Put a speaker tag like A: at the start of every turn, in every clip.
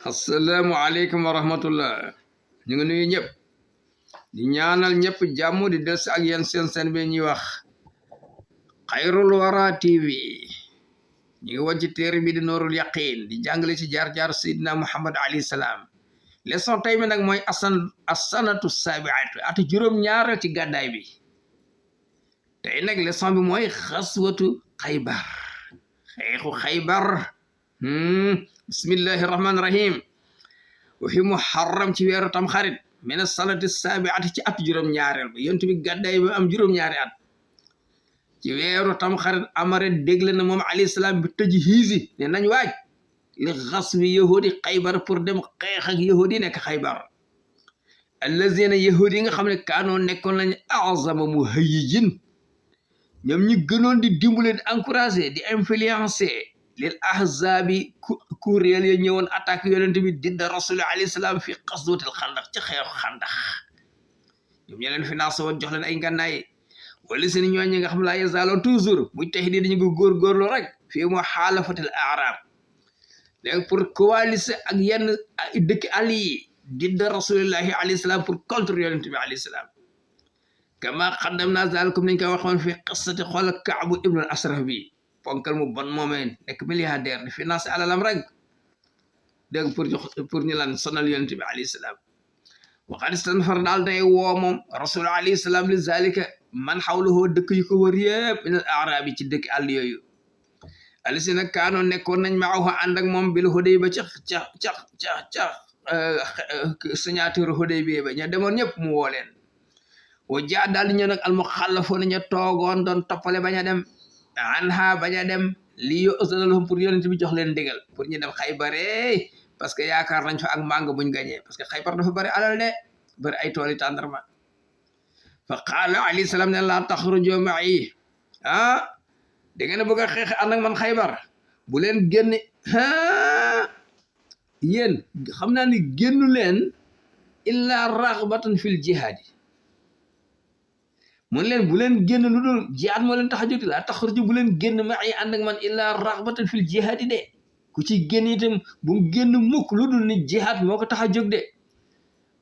A: Assalamualaikum warahmatullah. ñu ngi nuyu ñëpp di ñaanal ñëpp jàmm di des ak yéen seen bi ñuy wax Xayrul Wara TV. ñu ngi woon ci téere bi di Nuurul Yaqiin di jàngale ci jaar-jaar Seydina Muhammad alayhi salaam. leçon tey mi nag mooy asanatu saabiatu atu juróom-ñaareel ci gàddaay bi. tey nag leçon bi mooy xaswatu Xaybar, xeexu Xaybar. bismillahi rahmaani rahim. wa fi muharram ci weeru tam xarit mina sanati saabiati ci at juróom-ñaareel ba yonent bi gàddaay ba am juróom-ñaari at ci weeru tam xarit amare dégle na moom alayhi salaam bi tëj hiisi ne nañ waaj li xaswi yahudi Xaybar pour dem xeex ak yahudi nekk Xaybar. allazina yahudi yi nga xam ne kaanoo nekkoon lañ azama muhayyijin ñoom ñi gënoon di dimbale di encouragé di influencé lil ahzabi kuréel ya ñëwoon attaque yonent bi didda rasul alayhi salaam fi xaswatil xandax ci xeexu xandax. ñoom ñe leen financé woon jox leen ay ngànnaay wala seen ñooñ ñi nga xam laa yazaloon toujours buñ tax di dañu ko góorgóorlu rek fii mu xaalafatil arab léegi pour coaliser ak yenn dëkk àll yi didda rasulillahi alayhi salaam pour contre yonent bi alayhi salaam. kama xaddam naa zalikum nañ ko waxoon fi qissati xool Kaabu ibnul Ashraf bi ponkal mu bon moomeen nekk milliardaire di financé alalam rek dégg pour ñu lan sonal yonent bi alayhi salaam. waxad istanfar daal day woo moom rasul alayhi salaam li zalika man xawlahu dëkk yu ko wër yëpp min al arab yi ci dëkk àll yooyu. alisina kaanoo nekkoon nañ maahu ànd ak moom bil Hudaybiya ca signature Hudaybiya ba ña demoon ñëpp mu woo leen. wa jaa daal di ñëw nag al muxallafoon ña toogoon doon toppale bañ a dem anha bañ a dem lii yo ësnalahum pour yonent bi jox leen ndigal pour ñu dem Xaybare parce que yaakaar nañ fa ak màng buñ gañee parce que Xaybar dafa bëri alal de bëri ay tooli tàndarma. fa qaala alayhi salaam ne laa taxruju ma'i da ngeen a bëgg a xeex ànd ak man Xaybar bu leen génn yéen xam naa ni génnu leen illa raghbatan fil jihaad mun leen bu leen génn lu dul jihaad moo leen tax a jóg laa taxruju bu leen génn ma'i ànd ak man illa raghbatan fil jihaad de ku ci génn itam bu mu génn mukk lu dul ni jihaad moo ko tax a jóg de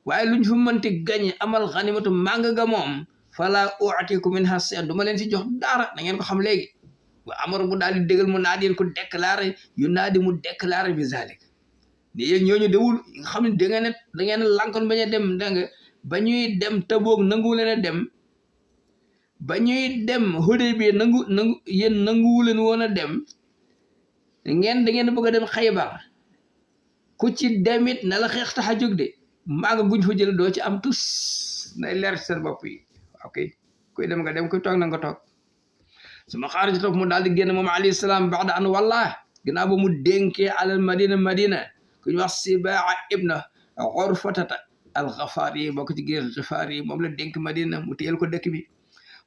A: waaye luñ fi mënti gañe amal xanimatu màng ga moom fala u'tiku minha shay'an du ma leen si jox dara na ngeen ko xam léegi. wa amar mu daal di dégal mu naa di ko déclaré yu naa di mu déclaré bi zalik ni yéen ñooñu dewul nga xam ne da ngeen lankoon bañ a dem da nga ba ñuy dem Tabuk nangu leen a dem ba ñuy dem Hudaybiya yéen nanguwu leen woon a dem da ngeen bëgg a dem Xaybar ku ci demit na la xeex tax a jóg de maa nga guñ fa jël doo ci am tus nay leer ci seen bopp yi. ok kuy dem nga dem kuy toog na nga toog. suma xaariji topp mu daal di génn moom alayhi salaam baxda an walla ginnaaw ba mu dénkee alal madina ku ñu wax Sibaa ibna Urfatata al-Ghafari bokk ci giir Ghafari moom la dénk madina mu téyel ko dëkk bi.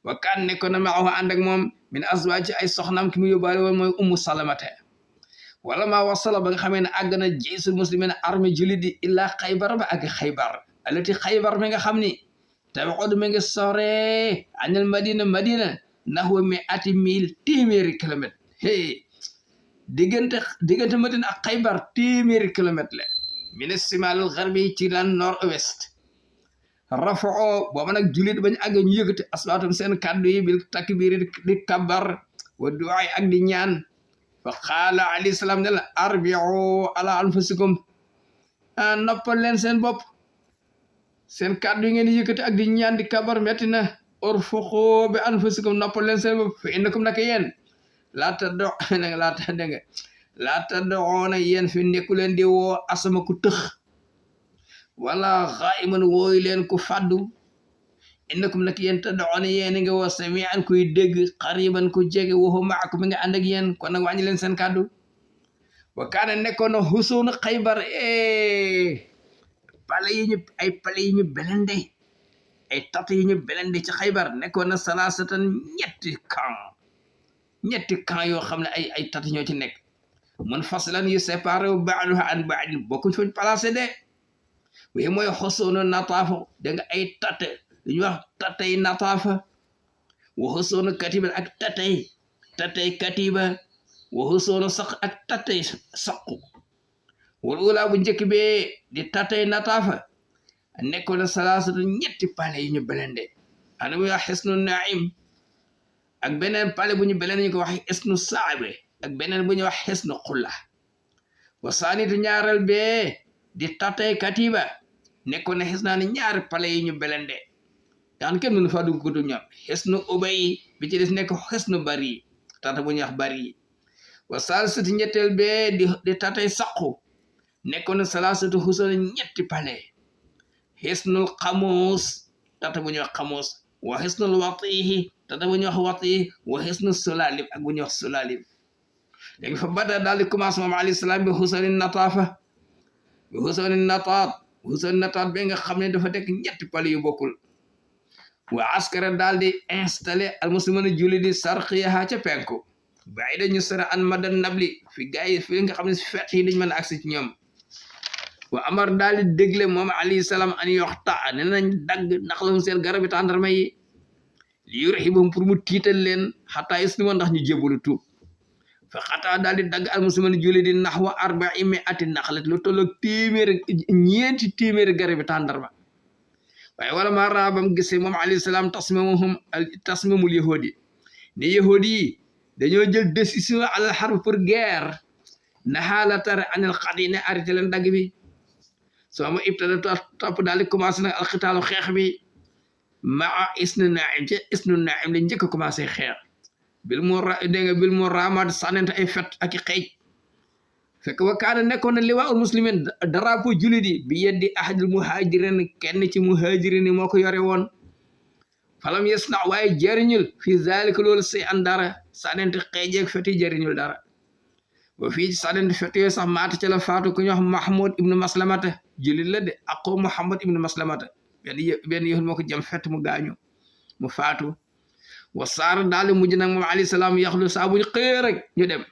A: wa kaan nekkoon na maahu ànd ak moom min azwaaj ay soxnaam ki mu yóbbaale woon mooy Ummu Salamata. wala maa wasala ba nga xamee ne àgg na jaysul muslimin armée julit di illaa Xaybar ba àgg Xaybar alati Xaybar mi nga xam ni tabaxood mi ngi sore anil madina nahwa mi'ati mil téeméeri kilomètre diggante Madina ak Xaybar téeméeri kilomètre la min as-simal al-gharbi ci lan nord ouest. rafoo booba nag julit bañ àgg ñu yëkkati aswaatum seen kàddu yi bil takbir di kabbar wa du'a ak di ñaan. fa qaala alayhi salaam ne la arbi'u ala anfusikum noppal leen seen bopp seen kàddu yi ngeen yëkkati ak di ñaan di kabbar metti na. urfuqu bi anfusikum noppal leen seen bopp fa innakum naka yéen laa tad'uuna yéen fi nekku leen di woo asama ku tëx wala ghaiman wooyu leen ku faddu innakum naka yéen tad'uuna yéen nga woo sami'an kuy dégg qariban ku jege wa huwa ma'akum mi nga ànd ak yéen kon nag wàññi leen seen kàddu. wa kaana nekkoon na husuunu Xaybar pale yi ñu belende ay tat yi ñu belende ci Xaybar nekkoon na salaasatan ñetti camp yoo xam ne ay tat ñoo ci nekk mun faslan yu séparé wu ba'duha an ba'din bokkuñ fuñ placé de waaye mooy xusuunu nataafa da nga ay tat lu ñuy wax tatay nataafa wa xusuunu katiba ak tatay katiba wa xusuunu saq ak tatay saqu wal ula bu njëkk bee di tatay nataafa nekkoon na salaasatu ñetti pale yu ñu belende ana muy wax xisnu naim ak beneen pale bu ñu belende ñu ko wax xisnu saabe ak beneen bu ñu wax xisnu xulla wa saanitu ñaareel bee di tatay katiba nekkoon na xis naa ne ñaari pale yi ñu belende daan kenn mënu faa dugg ko du ñoom xisnu ubay bi ci des nekk xisnu bari tata bu ñuy wax bari wa saalisatu ñetteel bee di tatay saqu nekkoon na salaasatu xusana ñetti pale xisnul xamuus tata bu ñuy wax xamuus wa xisnul watihi tata bu ñuy wax watihi wa xisnu sulalib ak bu ñuy wax sulalib léegi fa bada daal di commencé moom alayhi salaam bi xusani nataafa bi xusani nataat ba nga xam ne dafa tekk ñetti pale yu bokkul wa askara daal di installé almuslimana julli di sarqiyaha ca penku bàyyi dañu sara an madan nabli fi gars yi fi nga xam ne si fett yi dañ mën a agsi ci ñoom wa amar daal di dégle moom alayhi salaam an yoxta ne nañ dagg ndax la seen garabi tàndarma yi li yurhibum pour mu tiital leen xataa islima ndax ñu jébbalu tuub fa xataa daal di dagg almuslimana julli di naxwa arba'i mi'ati naxlat lu tolloog ñeenti téeméeri garabi tàndarma waaye wala ma raabam gisee moom alayhi salaam tasmimul yahudi ne yahudi yi dañoo jël décision alal xarb pour guerre naxaala tare anel xat yi ne arrêté leen dagg bi soo ma ibtada topp daal di commencé nag alxitaalu xeex bi maa isnu naim ca isnu naim la njëkk a commencé xeex bil mu raamaat sànnente ay fet ak i xeej fekk wa kaana nekkoon na liwaa'ul muslimin drapeau julit yi bi yeddi ahadil muhajirin kenn ci muhajirin yi moo ko yore woon falam yasna waaye jëriñul fi zalika loolu say an dara sànnente xeejeeg fet yi jëriñul dara ba fii sànnente fet yooyu sax maata ca la faatu ku ñu wax Mahmoud ibnu Maslamata julit la de ako Muhammad ibnu Maslamata benn yëful moo ko jëm fet mu gaañu mu faatu wa saar daal di mujj nag moom alayhi salaam yaxlu saa buñ xëy rek ñu dem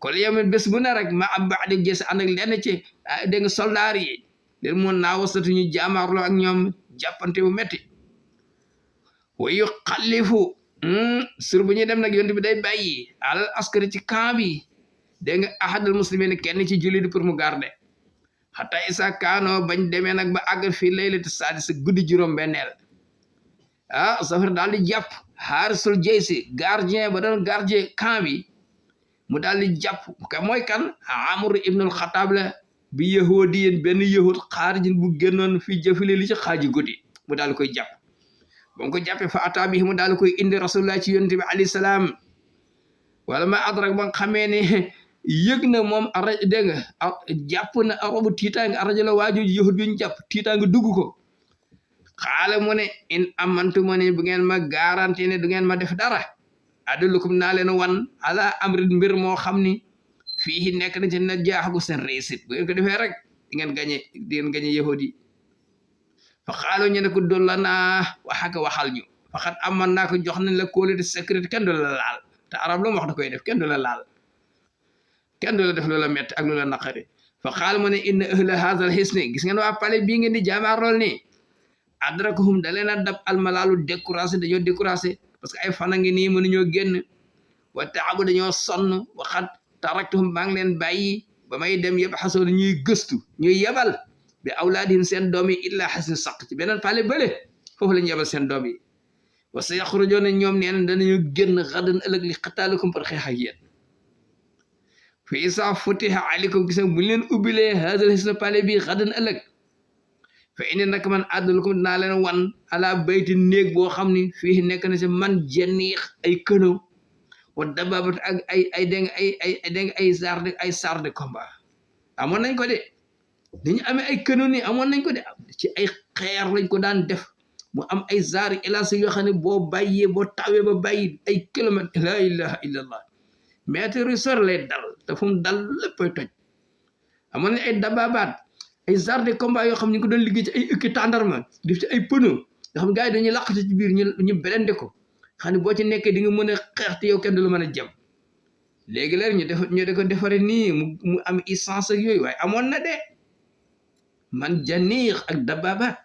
A: kon yow bés bu ne rek ma am baax di gis ànd ak lenn ci dégg nga soldaar yi leen mun naa wasatu ñu jaamaarloo ak ñoom jàppante bu metti wa yu xalifu sur bu ñuy dem nag yonent bi day bàyyi alal askari ci camp bi dégg nga ahadul muslimin kenn ci jullit pour mu garder xata isa kaanoo bañ demee nag ba àgg fii laylati sadis guddi juróom benneel safar daal di jàpp harisul jaysi gardien ba doon gardien camp bi mu daal di jàpp ka mooy kan Amr ibnul Xataab la bi yahudiyin benn yahud xaarijin bu génnoon fii jëfale li ci xaaji guddi mu daal di koy jàpp ba mu ko jàppee fa ata bi mu daal di koy indi rasulullah ci yonent bi alayhi salaam wala ma adrak ba nga xamee ne yëg na moom ara dégg nga jàpp na arobu tiitaange arajo la waaju yahud bi ñu jàpp tiitaange dugg ko xaala mu ne in amantu mu ne bu ngeen ma garanti ne du ngeen ma def dara adullukum naa leen wan ala amrin mbir moo xam ni fii nekk na ci na jaaxagu seen réussite bu ngeen ko defee rek di ngeen gañe yahud yi fa xaaloo ñu ne ko dolla naa waxaka waxal ñu faxat aman naa ko jox nañ la kóolute sécurité kenn du la laal te arab lu mu wax da koy def kenn du la laal kenn du la def loola metti ak loola naqari fa xaal mu ne inna ahla haazal hisni gis ngeen waa pale bii ngeen di jaamaar lool nii adrakahum da leen a dab almalaalu découragé dañoo découragé parce que ay fana ngi nii mënuñoo génn wa taabu dañoo sonn waxat taraktuhum maa ngi leen bàyyi ba may dem yëpp xasoo ñuy gëstu ñuy yebal bi awlaadihim seen doom yi illa xasin saq ci beneen pale bële foofu lañu yebal seen doom yi wa sa yaxrujoona ñoom neen danañu génn xadan ëllëg li xataalakum par xeex ak yéen fa isa futiha aleykum gis bu leen ubbilee haadal hisna pale bi xadan ëllëg fa indi nag man àddulukum dinaa leen wan ala bayti néeg boo xam ni fii nekk na si man jeniix ay kënaw wa dababat ak ay dégg ay sar de combat amoon nañ ko de dañu amee ay kënaw nii amoon nañ ko de ci ay xeer lañ ko daan def mu am ay zaari élasi yoo xam ne boo bàyyee boo tawee ba bàyyi ay kilomètre la ilaha illallah mètre yu sor lay dal te fu mu dal léppay toj amoon nañ ay dababaat ay zar de combat yoo xam ne ñu ko doon liggéey ci ay ëkki tàndarma def ci ay pneu nga xam gars yi dañuy laqatu ci biir ñu belende ko xam ne boo ci nekkee di nga mën a xeex te yow kenn du la mën a jam léegi leer ñu da ko defare nii mu am essence ak yooyu waaye amoon na de man janiix ak dababaat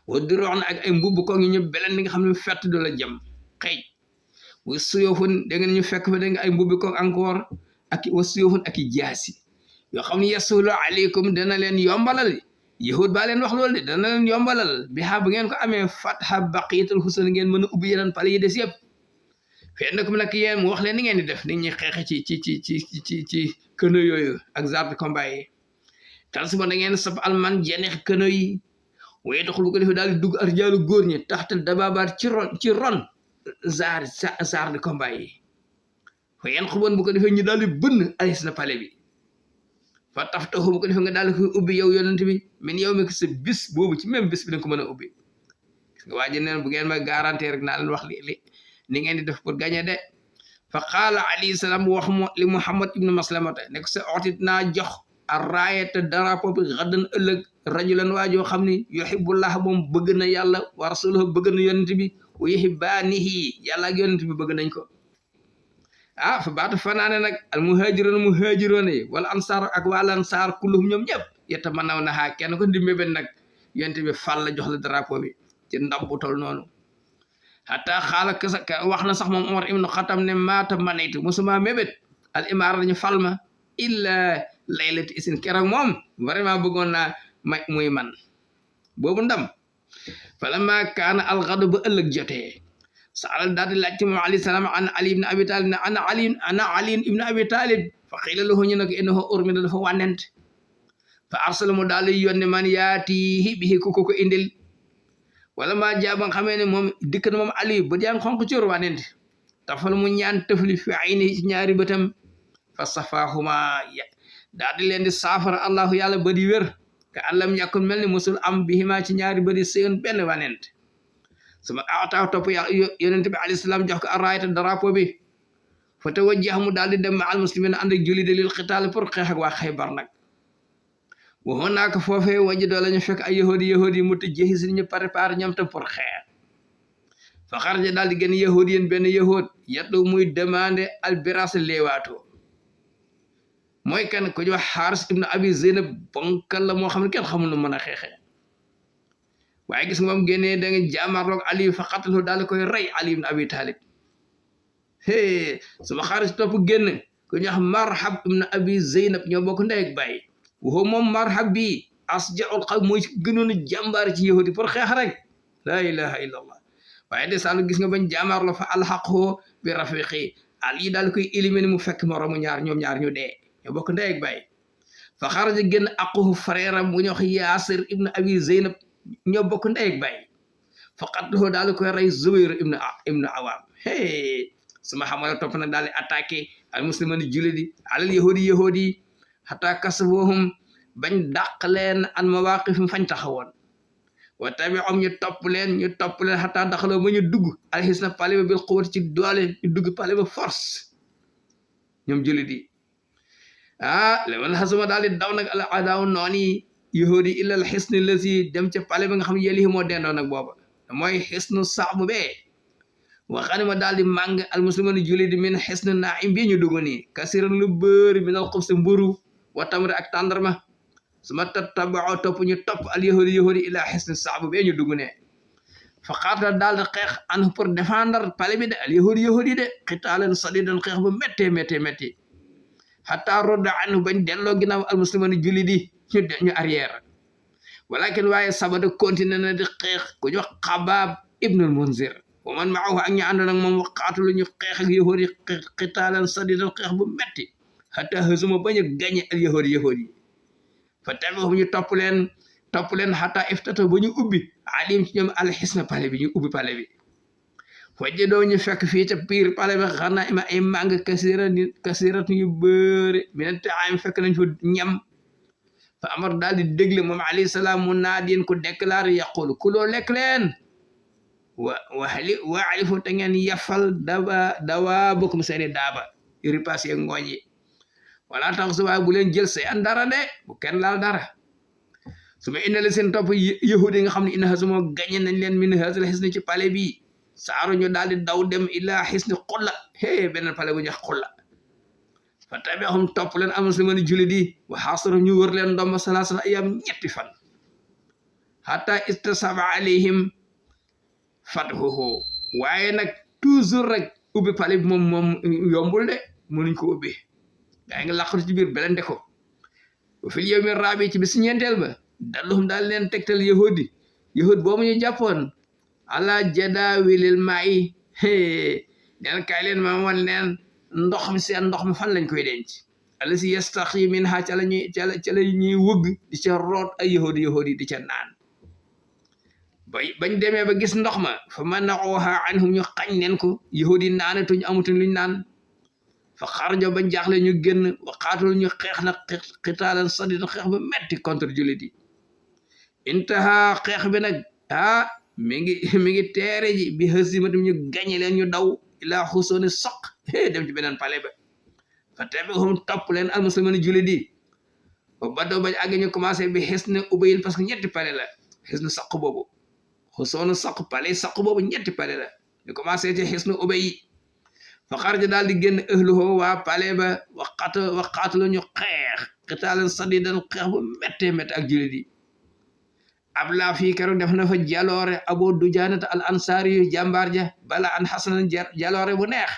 A: wa duroon ak ay mbubb ko ñu belende nga xam ne fett du la jam xëy wa suyofun da nga ñu fekk fa da nga ay mbubbi ko encore ak wa suyofun ak i jaasi yoo xam ne yasulu aleykum dana leen yombalal yahud baa leen wax loolu de dana leen yombalal bi bu ngeen ko amee fatha baqiyatul husna ngeen mën a ubbi yeneen pale yi des yëpp fee nag nag yéen mu wax leen ni ngeen di def nit ñi xeexe ci këno yooyu ak genre de combat yi tan suba da ngeen sab alman jeneex këno yi waaye taxul bu ko defee daal di dugg arjaalu góor ñi taxtal dababaat ci ron genre de combat yi fa yeen xuboon bu ko defee ñu daal di bënn alis na pale bi fa taftahu bu ko defee nga daal di koy ubbi yow yonent bi min yow mi ko sa bis boobu ci même bis bi danga ko mën a ubbi gis nga waa ji neen bu ngeen ma garantie rek naa leen wax li ni ngeen di def pour gagner de fa qaala alayhi salaam wax li Muhammad ibnu Maslamata ne ko sa otit naa jox a raayata drapeau bi xaddan ëllëg rajulan waajoo xam ni yuhibbullah moom bëgg na yàlla wa rasuluhu bëgg na yonent bi wa yuhibbaanihi yàlla ak yonent bi bëgg nañ ko fa baatu fanaane nag al muhaajiroon yi wala ansaar ak wal ansaar kulluhum ñoom ñëpp yetta ma naw naxaa kenn ko di mébét nag yonent bi fal la jox la drapeau bi ci ndam bu tol noonu hatta xaala wax na sax moom Omar ibnu Xattaab ne maata manaytu musuma mébét al imaara dañu fal ma illa laylati isin keroog moom vraiment bëggoon naa muy man boobu ndam falamma kaana alxadu ba ëllëg jotee saala daal di laaj ci moom alayhi salaam an ali ibn abi talib ne ana ali ibn abi talib fa qiila lahu ñu ne ko innahu urmila dafa wànnent fa arsala mu daal di yónne man yaatihi bihi ku ko indil wala ma jaaba nga xamee ne moom dikk na moom ali ba jaan xonk ci wànnent tafal mu ñaan tëfli fi ayni ci ñaari bëtam fa safaahuma daal di leen di saafara allahu yàlla ba di wér ka allam yakun mel ni musul am bihima ci ñaari ba di seen benn wànnent suma ataaw topp yonent bi alayhi salaam jox ko arraayata drapeau bi fa tawajjaha mu daal di dem ma al muslimin ànd ak julli de lil xitaal pour xeex ak waa Xaybar nag waxoon naa ko foofee wajj doo la ñu fekk ay yahudi mu tëj jeexi si ñu préparé ñoom tam pour xeex fa xaraja daal di gën yahudi yéen benn yahud yatlu muy demandé albiras leewaato mooy kan ko ñu wax Xaaris ibnu Abi Zeynab bonkal la moo xam ne kenn xamul nu mën a xeexee waaye gis nga moom génnee da nga jaamarloog Ali fa xatalu daal di koy rey Ali ibn Abi Talib suma Xaaris topp génn ku ñu wax Marhab ibn Abi Zeynab ñoo bokk ndey ak baay waxoo moom Marhab bi asjaul xaw mooy gënoon a jàmbaar ci yahudi pour xeex rek laa ilaha illa allah waaye de saalu gis nga bañ jaamarloo fa alxaqoo bi rafiqi Ali daal di koy éliminer mu fekk moromu ñoom ñaar ñu dee ñoo bokk ndey ak baay fa xaraja génn aquhu frère am bu ñu wax Yaasir ibn Abi Zeynab ñoo bokk ndey ak baay fa qatluhu daal di koy rey Zubayr ibn Awaam suma xamala topp nag daal di attaqué al muslimani jullit yi alal yahudi hatta kasafuhum bañ dàq leen an mawaqifim fañ taxawoon wa tabi'um ñu topp leen hatta daxaloo ba ñu dugg alxisna pale ba bil quwwati ci doole ñu dugg pale ba force ñoom jullit yi leman xasuma daal di daw nag al adaaw nooni yahudi illa al xisni lazi dem ca pale ba nga xam ne yelihi moo dendoo nag booba mooy xisnu saabu bee waxaane ma daal di màng al muslimani julli di min xisnu naim bii ñu dugg nii kasiran lu bëri min al xubsi mburu wa tamri ak tàndarma suma tattabao topp ñu topp al yahudi illa xisnu saabu bee ñu dugg ne fa xaatala daal di xeex an pour défendre pale bi de al yahudi de xitaalan sadidan xeex bu métti hatta rodda anhu bañ delloo ginnaaw al muslimani julli di ñu arrière walakin waaye sabada continué na di xeex ku ñu wax Xabaab ibnul Munzir wa man maahu ak ñu àndoon ak moom waqaatulu ñu xeex ak yahudi xitaalan sadidan xeex bu metti hatta hësuma bañ a gañe al yahudi fa tabi'uhum ñu topp leen hatta iftata ba ñu ubbi alim ci ñoom alxisna pale bi ñu ubbi pale bi wajjadoo ñu fekk fii ca biir pale bi xanaa ima ay màng kasirat yu bëri minen te am fekk nañ fa ñam fa amar daal di dégle moom alayhi salaam mu naadiin ko déclaré yaqulu kuloo lekk leen wa alifu te ngeen yafal dawa bokkum seeni daaba ripaas yeeg ngooñ yi wala tax su waaye bu leen jël say an dara de bu kenn laal dara su ma indale seen topp yahudi nga xam ne ina hasuma gañe nañ leen min hasal xisni ci pale bi saaru ñu daal di daw dem ila xisni xulla beneen pale bu ñax xulla fa tabi'ahum topp leen al muslimani julli di wa xaasara ñu wër leen ndomba salaasala ayam ñetti fan hatta istasaba alayhim fathuhu waaye nag toujours rek ubbi pale bi moom yombul de mënuñ ko ubbi gaa yi nga làqatu ci biir belende ko fil yawmi rabi ci bis ñeenteel ba dalluhum daal leen tegtal yahud boobu ñu jàppoon ala jadawilil ma'i neen kaay leen ma wan leen ndox mi seen ndox mi fan lañ koy denc alasi yastaxi minha ca la ñuy wëgg di ca root ay yahud yi di ca naan bañ demee ba gis ndox ma fa mana'uha anhum ñu xañ leen ko yahud yi naanatuñ amatuñ luñ naan fa xarjo bañ jaaxle ñu génn wa xaatul ñu xeex na xitaalan sadidan xeex ba metti contre jullit yi intaha xeex bi nag mi ngi teere ji bi hasimatum ñu gañe leen ñu daw ilaa xusooni soq dem ci beneen pale ba fa tabi'uhum topp leen almuslimin jullit yi ba badoo bañ àgg ñu commencé bi xisnu ubayin parce que ñetti pale la xisnu soq boobu xusoonu soq pale soq boobu ñetti pale la ñu commencé ci xisnu ubayi fa xarja daal di génn ahluhu waa pale ba waxaatulu ñu xeex xitaalan sadidan xeex bu méttee métte ak jullit yi abla fii keroog def na fa jaloore abu dujaanata al ansaari yu jàmbaar ja bala an xasanan jaloore bu neex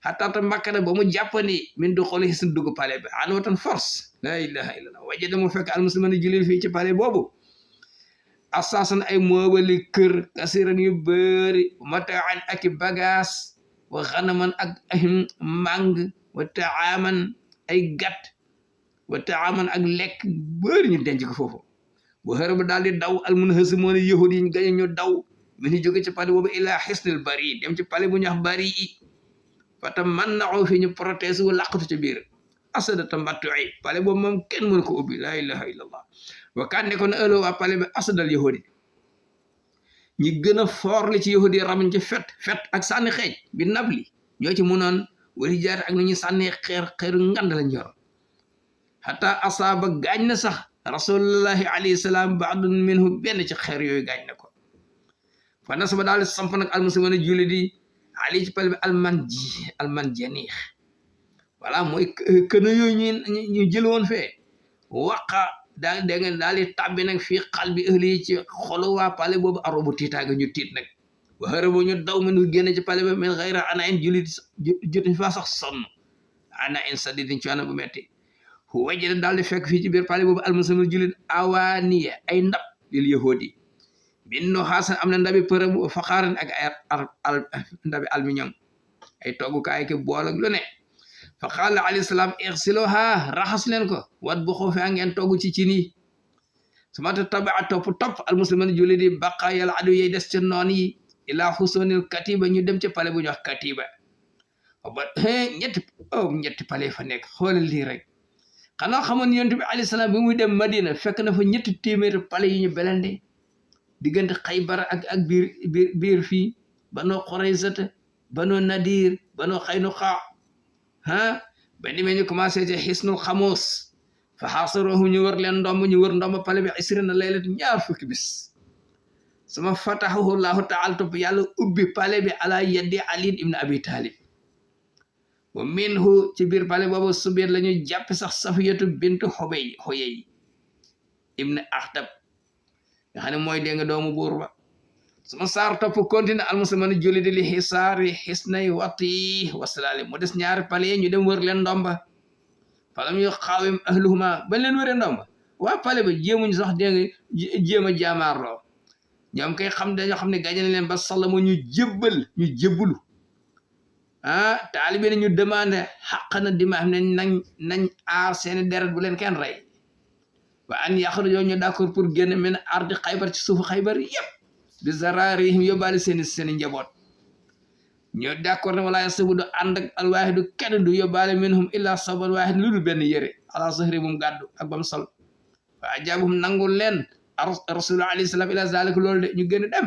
A: xataata makkana ba mu jàppani min du xooli xisn dugg pale ba an watan force la ilaha illallah wajada mu fekk al musliman jullit fii ci pale boobu asaasan ay moobali kër kasiran yu bëri mataan ak bagaas wa xanaman ak ay màng wa taaman ay gàtt wa taaman ak lekk bëri ñu denc ko foofu bu xër ba daal di daw almunhasimoon yahud yi ñu gañe ñu daw mi ni jóge ci pale boobu ilaa xisnil bari dem ci pale bu ñax bari yi fata man naxoo fi ñu protège wu làqatu ci biir asada tamattu'i pale boobu moom kenn mënu ko ubbi la ilaha illallah wa kan ne ko na ëlloo waa pale bi asadal yahud yi ñi gën a foor li ci yahud yi ramuñ ci fet ak sànni xeej bi nabli ñoo ci mënoon wali jaar ak nu ñu sànni xeeru ngand lañ yor hatta asaaba gaañ na sax rasulullahi alayhi salaam baadun minhu benn ci xeer yooyu gaañ na ko fa nasaba daal samp nag almuslimin jullit yi ali ci pale bi alman janiix voilà mooy kën yooyu ñu jël woon fee waqa daal dégg nga daal di tàbbi nag fii xal bi ëhli yi ci xolu waa pale boobu arobu tiitaaga ñu tiit nag wa hërëbu ñu daw min génn ci pale ba min xayra ana in jullit jotuñ faa sax sonn ana in sadidin coono bu metti wajjada daal di fekk fii ci biir pale boobu almuslimin jullit awaaniya ay ndab lil yahudi bin no xaasan am na ndabi përëm faxaaran ak ay ndabi aluminium ay toggukaay ki bool ak lu ne fa qaala alayhi salaam igsiluha raxas leen ko wat bu xoofe ngeen togg ci cin yi su ma tabaa topp almuslimin jullit yi baqaayal adu yey des ca noon yi ilaa xusoonil katiba ñu dem ca pale bu ñu wax katiba ba ñetti pale fa nekk xoolal lii rek xanaa xamoon yonent bi alayhi salaam bi muy dem Madina fekk na fa 300 pale yi ñu belende diggante Xaybar ak biir fii Banu Quraysata Banu Nadir Banu Xaynuqa ba nimee ñu commencé ci xisnul xamoos fa xaasarohu ñu wër leen ndomb pale bi 20 laylat 20 bis suma fatahahu llahu taala topp yàlla ubbi pale bi ala yaddi Ali ibn Abi Talib wa minhu ci biir pale boobu subir la ñu jàpp sax Safiyatu bintu Huyay ibn Akhtab nga xam ne mooy dégg nga doomu buur ba suma saar topp continue almusliman jullit li xisaari xisnay wati wasalaali mu des ñaari pale ñu dem wër leen ndomba falam yu xaawim ahluhuma bañ leen wëree ndomba waa pale ba jéemuñ sax dégg nga jéem a jaamaarloo ñoom kay dañoo xam ne gañe leen ba sallama ñu jébbalu taalibe ñu demandé xaq na dima xam ne nañ aar seeni deret bu leen kenn rey wa an yaxrujoo ñu d'accord pour génn min ardi Xaybar ci suufu Xaybar yépp bi zararihim yóbbaale seeni njaboot ñoo d'accord ne wala yasabu du ànd ak alwaahidu kenn du yóbbaale minhum illa saban waahid lu dul benn yére ala sahri mum gàddu ak bam sol wa ajaabahum nangul leen rasul alayhi salaam ila zalik loolu de ñu gën a dem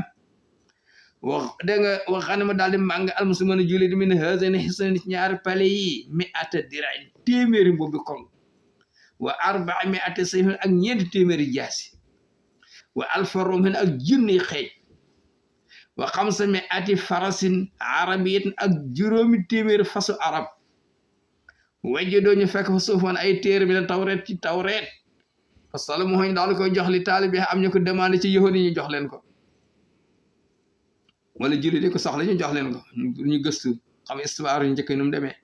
A: wax dégg nga wax xam ne ma daal di màng almusliman jullit min hazani xisani ñaari pale yi mi ata dirain téeméeri mbubbi koŋ wa 400 sayfin ak 400 jaasi wa alfa rumhin ak junni xeej wa 500 farasin arabiyatin ak 700 fasu arab wajjadoo ñu fekk fa suufan ay téere bi la tawreet ci tawreet fa salamuhu daal koy jox li taalibe am ñu ko demandé ci yahudi ñu jox leen ko wala jullit ko soxla ñu jox leen ko ñu gëstu xam histoire yu njëkk nu mu demee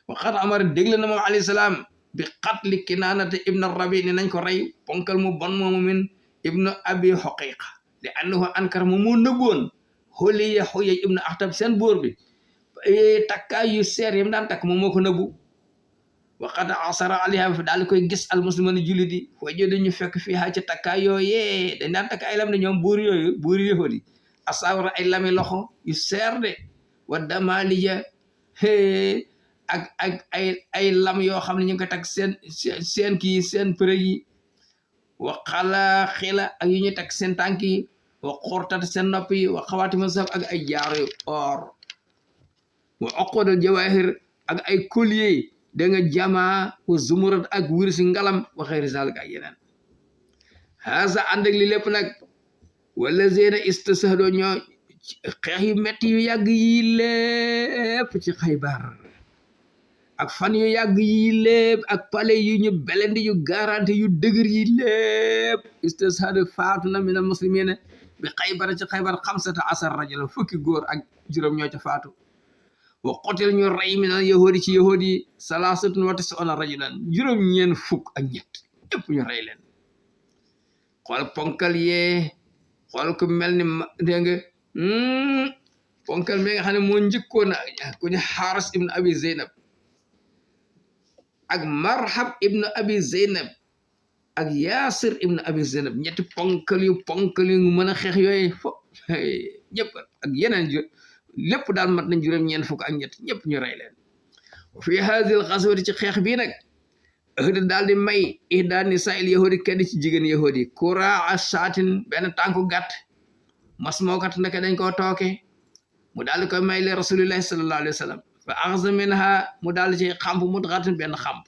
A: wa qad amara dégg na moom alayhi salaam bi qatli Kinaanata ibn Rabi ne nañ ko rey ponkal mu bon moomu min ibnu Abi Huqayqa li annahu ankar mu moo nëbboon Huyayya ibnu Akhtab seen buur bi takkaay yu seer yam daan takk moom moo ko nëbbu waqad asara alayha fi daal koy gis al muslimani jullit yi wajo dañu fekk fii haa ci takkaay yooyee dañ daan takk ay lam ne ñoom buur yooyu buur yahud yi asawra ay lami loxo yu seer de wa damalija ak ay lam yoo xam ne ñu ngi ko takk seen kii seen përëg yi wa xala xila ak yu ñu takk seen tànk yi wa xortat seen nopp yi wa xawaati masaf ak ay jaaru or wa oqodal jawahir ak ay collier da nga jamaa wa zumurat ak wirsi ngalam wa xeyri zalik ak yeneen haasa ànd ak li lépp nag wala zena istasahdo ñoo xeex yu metti yu yàgg yi lépp ci Xaybar ak fan yu yàgg yi lépp ak palais yu ñu belende yu garanti yu dëgër yi lépp istashhad faatu na minal muslimina bi Xaybar ci Xaybar 15 rajula fukki góor ak juróom ñoo ca faatu wa qotil ñu rey minal yahudi ci yahudi 93 rajulan juróom ñeen fukk ak ñett ñëpp ñu rey leen xool ponkal yee xool ku mel ni dégg nga ponkal mi nga xam ne moo njëkkoon ku ñu Xaaris ibn Abi Zeynab ak Marhab ibn Abi Zeynab ak Yaasir ibn Abi Zeynab ñetti ponkal yu mën a xeex yooyu fo ñëpp ak yeneen lépp daal mat nañ juróom ñeent fukk ak ñett ñëpp ñu rey leen fi haazil xaswati ci xeex bii nag ahda daal di may ihda nisaa'il yahudi kenn ci jigéen yahudi kuraa saatin benn tànku gàtt mas mookat naka dañ koo tooke mu daal di koy may le rasulillahi sallallahu alayhi wa sallam fa axza minha mu daal di ci xamp mudghatin benn xamp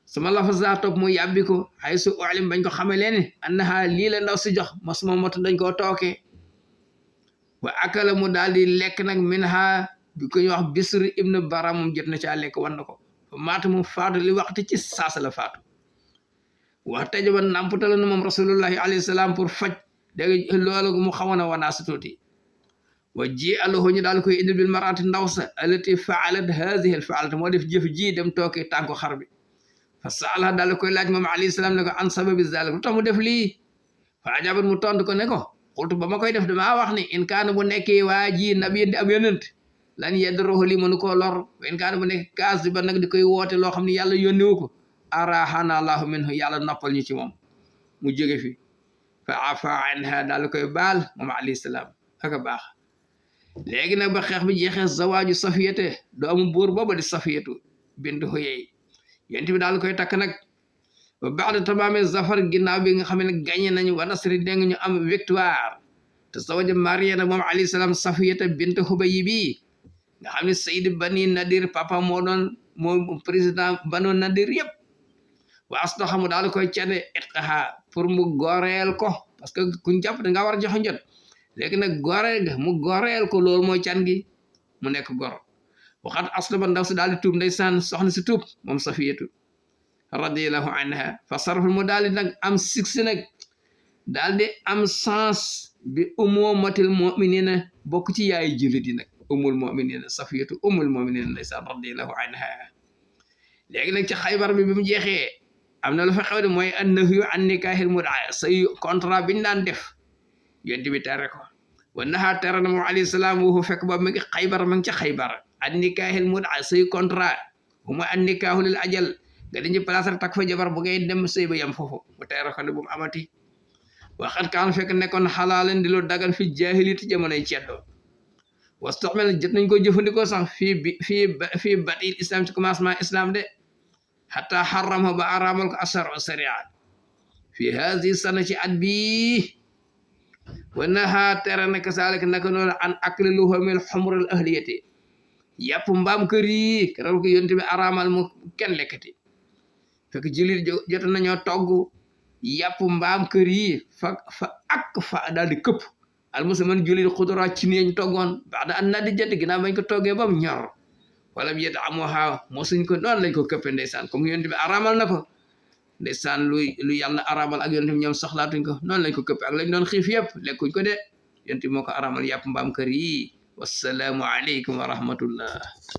A: sama lafaza topp mu yàbbi ko xay su ulim bañ ko xame leen annaha lii la ndaw si jox mas moo mot dañ koo tooke wa akala mu daal di lekk nag minha bi ko ñu wax Bisr ibn Bara moom jot na caa lekk wan na ko fa maata mu faatu li waxti ci saasa la faatu wax tajaba namputala na moom rasulullahi alayhi salaam pour faj dégg loolu mu xawoon a wanaasa tuuti wa ji allahu ñu daal koy indil bil marati ndaw sa alati faalat hadihi al faalata moo def jëf ji dem tooke tànko xar bi fa saala daal koy laaj moom alayhi salaam ne ko an sababi zalik lu tax mu def lii fa ajabat mu tontu ko ne ko xultu ba ma koy def damaa wax ni in kaana bu nekkee waa ji nabiyen di ab yonent lan yedroxo lii mënu koo lor in kaana bu nekk kaas di ba nag di koy woote loo xam ne yàlla yónniwu ko arahana allahu minhu yàlla noppal ñu ci moom mu jóge fi fa afa anha daal koy baal moom alayhi salaam aka baax léegi nag ba xeex bi jeexee zawaaju safiyate doomu buur booba di safiyatu bintu Huyay yent bi daal koy takk nag ba ba'da tamaami zafar ginnaaw bi nga xam ne gagné nañu wa nasri dégg ñu am victoire te zawaja marié nag moom alayhi salaam safiyata bintu Hubayy bi nga xam ne Sayyid Bani Nadir papa moo doon moo président Banu Nadir yëpp wa asbaha mu daal koy cade itqaha pour mu goreel ko parce que kuñ jàpp da nga war a joxe njot léegi nag goreel ga mu goreel ko loolu mooy can gi mu nekk gor waxat aslama ndaw si daal di tuub ndeysaan soxna si tuub moom safiyatu radiyallahu anha fa sarful mu daal di nag am succès nag daal di am sens bi umumatil mu'minina bokk ci yaayu jullit yi nag umul mu'minina safiyatu umul mu'minina ndeysaan radiyallahu anha léegi nag ci Xaybar bi mu jeexee am na lu fa xew de mooy annahyu an nikahil mud'a say contrat biñ daan def yonent bi tere ko wa naha tere na moom alayhi salaam wu fekk ba mu ngi Xaybar ma ngi ca Xaybar an nikahil mud'a say contrat bu mooy an nikahu lil ajal nga dañu place rek takk fa jabar bu ngay dem sëy ba yam foofu mu tere ko ne bu mu amati waxat kaan fekk nekkoon xalaalan di lu dagan fi jaahiliyati jamonoy ceddo wastaxmel jot nañ ko jëfandikoo sax fii batil islam ci commencement islam de xata xarama ba aramal ko asar sharia fi haadi sana ci at bi wa naha tere na kasalik naka noonu an akli luhumil xumril ahliyati yàpp mbaam kër yi keral ko yonte bi aramal mu kenn lekkati fekk jullit jot nañoo togg yàpp mbaam kër yi fa daal di këpp almusliman jullit xudura ci neñ toggoon baax da an na di jënd ginnaaw bañ ko toggee ba mu ñor wala bi yet amoha mosuñ ko noonu lañ ko këppe ndeysaan comme yonte bi aramal na ko ndeysaan lu yàlla aramal ak yonte bi ñoom soxlaatuñ ko noonu lañ ko këppe ak lañ doon xiif yëpp lekkuñ ko de yonte bi moo ko aramal yàpp mbaam kër yi wassalaamu aleykum wa rahmatullah